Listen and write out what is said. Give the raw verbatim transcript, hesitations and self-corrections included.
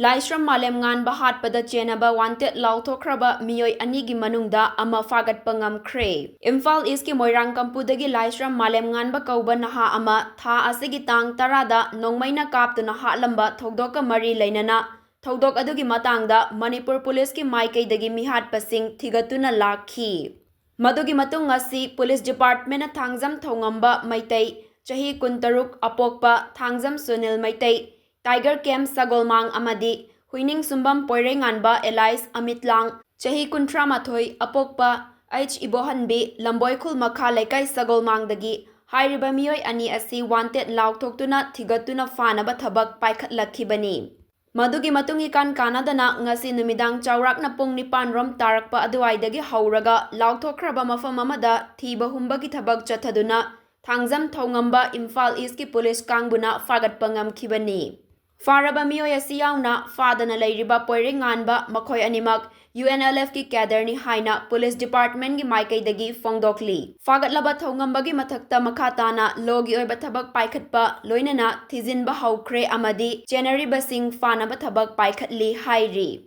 ꯂꯥꯏꯁ꯭ꯔꯝ ꯃꯥꯂꯦꯝꯉꯥꯟꯕ ꯍꯥꯠꯄꯗ ꯆꯦꯟꯅꯕ wanted ꯂꯥꯎꯊꯣꯛꯈ꯭ꯔꯕ ꯃꯤꯑꯣꯏ ꯑꯅꯤꯒꯤ ꯃꯅꯨꯡꯗ ꯑꯃ ꯐꯥꯒꯠꯄ ꯉꯝꯈ꯭ꯔꯦ꯫ ꯏꯝꯐꯥꯜ ꯏꯁꯀꯤ ꯃꯣꯏꯔꯥꯡꯀꯝꯄꯨꯗꯒꯤ ꯂꯥꯏꯁ꯭ꯔꯝ ꯃꯥꯂꯦꯝꯉꯥꯟꯕ ꯀꯧꯕ ꯅꯍꯥ ꯑꯃ ꯊꯥ ꯑꯁꯤꯒꯤ ꯇꯥꯡ ꯇꯔꯥꯗ ꯅꯣꯡꯃꯩꯅ ꯀꯥꯞꯇꯨꯅ ꯍꯥꯠꯂꯝꯕ ꯊꯧꯗꯣꯛꯀ ꯃꯔꯤ ꯂꯩꯅꯅ ꯊꯧꯗꯣꯛ ꯑꯗꯨꯒꯤ ꯃꯇꯥꯡꯗ ꯃꯅꯤꯄꯨꯔ ꯄꯨꯂꯤꯁꯀꯤ ꯃꯥꯏꯀꯩꯗꯒꯤ ꯃꯤꯍꯥꯠꯄꯁꯤꯡ ꯊꯤꯒꯠꯇꯨꯅ ꯂꯥꯛꯈꯤ꯫ ꯃꯗꯨꯒꯤ ꯃꯇꯨꯡ ꯉꯁꯤ ꯄꯨꯂꯤꯁ ꯗꯤꯄꯥꯔꯠꯃꯦꯟꯅ ꯊꯥꯡꯖꯝ ꯊꯧꯉꯝꯕ ꯃꯩꯇꯩ, ꯆꯍꯤ ꯀꯨꯟꯇꯔꯨꯛ, ꯑꯄꯣꯛꯄ ꯊꯥꯡꯖꯝ ꯁꯨꯅꯤꯜ ꯃꯩꯇꯩ, ꯇꯥꯏꯒꯔ ꯀꯦꯝ ꯁꯒꯣꯜꯃꯥꯡ ꯑꯃꯗꯤ ꯍꯨꯏꯅꯤꯡꯁꯨꯝꯕꯝ ꯄꯣꯏꯔꯩꯉꯥꯟꯕ alias ꯑꯃꯤꯠꯂꯥꯡ, ꯆꯍꯤ ꯀꯨꯟꯊ꯭ꯔꯥ ꯃꯥꯊꯣꯏ, ꯑꯄꯣꯛꯄ ꯑꯩꯆ ꯏꯕꯣꯍꯟꯕꯤ, ꯂꯝꯕꯣꯏꯈꯨꯜ ꯃꯈꯥ ꯂꯩꯀꯥꯏ ꯁꯒꯣꯜꯃꯥꯡꯗꯒꯤ ꯍꯥꯏꯔꯤꯕ ꯃꯤꯑꯣꯏ ꯑꯅꯤ ꯑꯁꯤ wanted ꯂꯥꯎꯊꯣꯛꯇꯨꯅ ꯊꯤꯒꯠꯇꯨꯅ ꯐꯥꯅꯕ ꯊꯕꯛ ꯄꯥꯏꯈꯠꯂꯛꯈꯤꯕꯅꯤ꯫ ꯃꯗꯨꯒꯤ ꯃꯇꯨꯡ ꯏꯀꯥꯟ ꯀꯥꯟꯅꯗꯅ ꯉꯁꯤ ꯅꯨꯃꯤꯗꯥꯡ ꯆꯥꯎꯔꯥꯛꯅ ꯄꯨꯡ ꯅꯤꯄꯥꯟ ꯔꯣꯝ ꯇꯥꯔꯛꯄ ꯑꯗꯨꯋꯥꯏꯗꯒꯤ ꯍꯧꯔꯒ ꯂꯥꯎꯊꯣꯛꯈ꯭ꯔꯕ ꯃꯐꯝ ꯑꯃꯗ ꯊꯤꯕ ꯍꯨꯝꯕꯒꯤ ꯊꯕꯛ ꯆꯠꯊꯗꯨꯅ ꯊꯥꯡꯖꯝ ꯊꯧꯉꯝꯕ ꯏꯝꯐꯥꯜ ꯏꯁꯀꯤ ꯄꯨꯂꯤꯁ ꯀꯥꯡꯕꯨꯅ ꯐꯥꯒꯠꯄ ꯉꯝꯈꯤꯕꯅꯤ꯫ ꯐꯥꯔꯕ ꯃꯤꯑꯣꯏ ꯑꯁꯤ ꯌꯥꯎꯅ ꯐꯥꯗꯅ ꯂꯩꯔꯤꯕ ꯄꯣꯏꯔꯩꯉꯥꯟꯕ ꯃꯈꯣꯏ ꯑꯅꯤꯃꯛ UNLFꯀꯤ cadreꯅꯤ ꯍꯥꯏꯅ ꯄꯨꯂꯤꯁ ꯗꯤꯄꯥꯔꯠꯃꯦꯟꯒꯤ ꯃꯥꯏꯀꯩꯗꯒꯤ ꯐꯣꯡꯗꯣꯛꯂꯤ꯫ ꯐꯥꯒꯠꯂꯕ ꯊꯧꯉꯝꯕꯒꯤ ꯃꯊꯛꯇ ꯃꯈꯥ ꯇꯥꯅ lawꯒꯤ ꯑꯣꯏꯕ ꯊꯕꯛ ꯄꯥꯏꯈꯠꯄ ꯂꯣꯏꯅꯅ ꯊꯤꯖꯤꯟꯕ ꯍꯧꯈ꯭ꯔꯦ ꯑꯃꯗꯤ ꯆꯦꯟꯅꯔꯤꯕꯁꯤꯡ ꯐꯥꯅꯕ ꯊꯕꯛ ꯄꯥꯏꯈꯠꯂꯤ ꯍꯥꯏꯔꯤ꯫